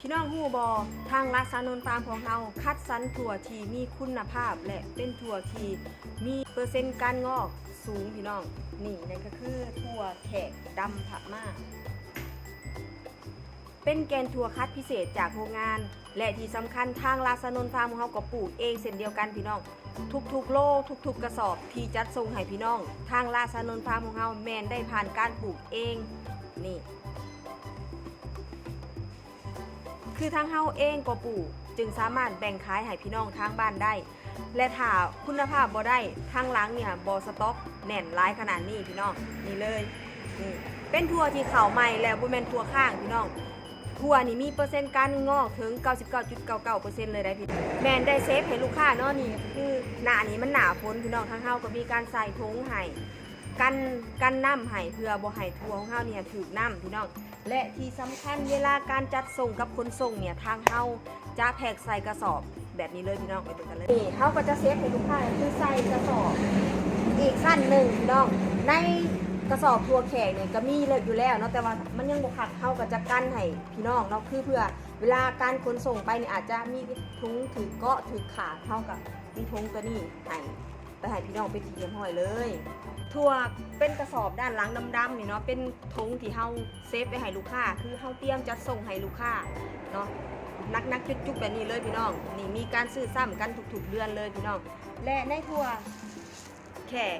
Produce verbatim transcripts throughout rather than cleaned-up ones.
พี่น้องฮู้บ่ ทางราชานนท์ฟาร์มของเฮาคัดสรรถั่วที่มีคุณภาพ และเป็นถั่วที่มีเปอร์เซ็นต์การงอกสูงพี่น้อง นี่นั่นก็คือถั่วแขกดำพม่า เป็นแกนถั่วคัดพิเศษจากโรงงาน และที่สำคัญทางราชานนท์ฟาร์มของเฮาก็ปลูกเองเช่นเดียวกันพี่น้อง ทุกๆโล ทุกๆกระสอบที่จัดส่งให้พี่น้อง ทางราชานนท์ฟาร์มของเฮาแม่นได้ผ่านการปลูกเอง นี่ คือทางเฮาเองก็ปลูก จึงสามารถแบ่งขายให้พี่น้องทางบ้านได้ และถ้าคุณภาพบ่ได้ ทางหลังเนี่ยบ่สต็อกแน่นหลายขนาดนี้พี่น้อง นี่เลย นี่ เป็นถั่วที่เข้าใหม่แล้วบ่แม่นถั่วค้างพี่น้อง ถั่วนี่มีเปอร์เซ็นต์การงอกถึง เก้าสิบเก้าจุดเก้าเก้าเปอร์เซ็นต์ เลยได้พี่ แม่นได้เซฟให้ลูกค้าเนาะ นี่คือหน้านี้มันหน้าฝนพี่น้อง ทางเฮาก็มีการใส่ถุงให้ กัน กันน้ำให้ เพื่อบ่ให้ถั่วของเฮาเนี่ยถืกน้ำพี่น้อง และที่สำคัญเวลาการจัดส่งกับขนส่งเนี่ย ทางเฮาจะแพ็คใส่กระสอบแบบนี้เลยพี่น้อง ไปเบิ่งกันเลย นี่เฮาก็จะเซฟให้ลูกค้าคือใส่กระสอบอีกชั้นหนึ่งพี่น้อง ในกระสอบถั่วแขกเนี่ยก็มีเลยอยู่แล้วเนาะ แต่ว่ามันยังบ่คัก เฮาก็จะกันให้พี่น้องเนาะ คือเพื่อเวลาการขนส่งไปเนี่ยอาจจะมีถุงถืกเกาะถืกขาด เฮาก็มีถุงตัวนี้ให้ ไปให้พี่น้องเป็นที่เรียบร้อยเลย ถั่วเป็นกระสอบด้านหลังดำๆนี่เนาะ เป็นถุงที่เฮาเซฟไว้ให้ลูกค้า คือเฮาเตรียมจัดส่งให้ลูกค้าเนาะ หนักๆจุกๆแบบนี้เลยพี่น้อง นี่มีการซื้อซ้ำกันทุกๆเดือนเลยพี่น้อง และในถั่วแขก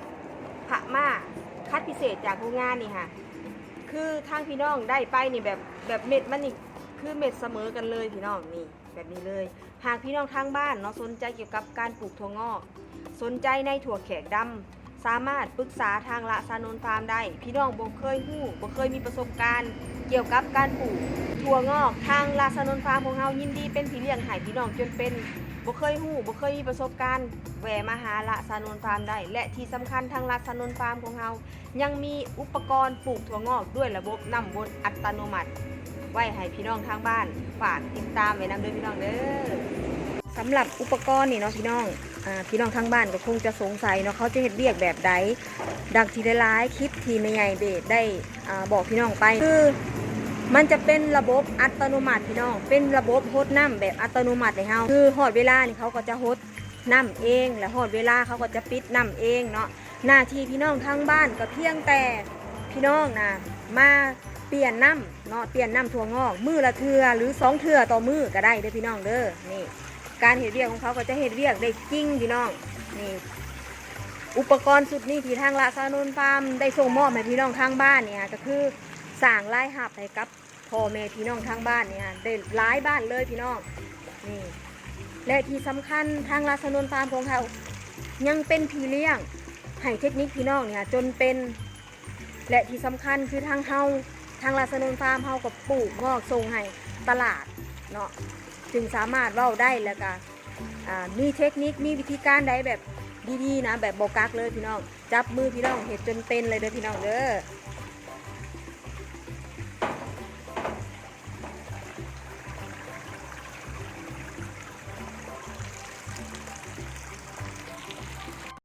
พม่าคัดพิเศษจากโรงงานนี่ค่ะ คือทางพี่น้องได้ไปนี่แบบ แบบเม็ดมันนี่คือเม็ดเสมอกันเลยพี่น้อง นี่แบบนี้เลย หากพี่น้องทางบ้านเนาะ สนใจเกี่ยวกับการปลูกถั่วงอก สนใจในถั่วแขกดำ สามารถปรึกษาทางราชานนท์ฟาร์มได้ พี่น้องบ่เคยฮู้ บ่เคยมีประสบการณ์เกี่ยวกับการปลูกถั่วงอก ทางราชานนท์ฟาร์มของเฮายินดีเป็นพี่เลี้ยงให้พี่น้องจนเป็น บ่เคยฮู้ บ่เคยมีประสบการณ์ แวะมาหาราชานนท์ฟาร์มได้ และที่สำคัญทางราชานนท์ฟาร์มของเฮายังมีอุปกรณ์ปลูกถั่วงอกด้วยระบบน้ำวนอัตโนมัติ ไว้ให้พี่น้องทางบ้าน ฝากติดตามไว้นำเด้อพี่น้องเด้อ สำหรับอุปกรณ์นี่เนาะพี่น้อง อ่า พี่น้องทางบ้านก็คงจะสงสัยเนาะ เขาจะเฮ็ดเวียกแบบใด ดังที่หลายๆคลิปที่แม่ใหญ่เบสได้ อ่า บอกพี่น้องไป คือมันจะเป็นระบบอัตโนมัติพี่น้อง เป็นระบบหดน้ำแบบอัตโนมัติให้เฮา คือฮอดเวลานี่เขาก็จะหดน้ำเอง และฮอดเวลาเขาก็จะปิดน้ำเองเนาะ หน้าที่พี่น้องทางบ้านก็เพียงแต่พี่น้องนะมาเปลี่ยนน้ำเนาะ เปลี่ยนน้ำถั่วงอกมื้อละเทื่อหรือสองเทื่อต่อมื้อก็ได้เด้อพี่น้องเด้อ นี่ การเฮ็ดเวียกของเขาก็จะเฮ็ดเวียกได้จริงพี่น้อง นี่ อุปกรณ์ชุดนี้ที่ทางราชานนท์ฟาร์มได้ส่งมอบให้พี่น้องทางบ้านเนี่ยก็คือสร้างรายรับให้กับพ่อแม่พี่น้องทางบ้านเนี่ยได้หลายบ้านเลยพี่น้อง นี่ และที่สำคัญทางราชานนท์ฟาร์มของเขายังเป็นพี่เลี้ยงให้เทคนิคพี่น้องเนี่ยจนเป็น และที่สำคัญคือทางเฮา ทางราชานนท์ฟาร์มเฮาก็ปลูกงอกส่งให้ตลาดเนาะ จึงสามารถเว้าได้แล้วก็ อ่า มีเทคนิค มีวิธีการใดแบบดีๆนะ แบบบ่กักเลยพี่น้อง จับมือพี่น้องเฮ็ดจนเป็นเลยเด้อพี่น้องเด้อ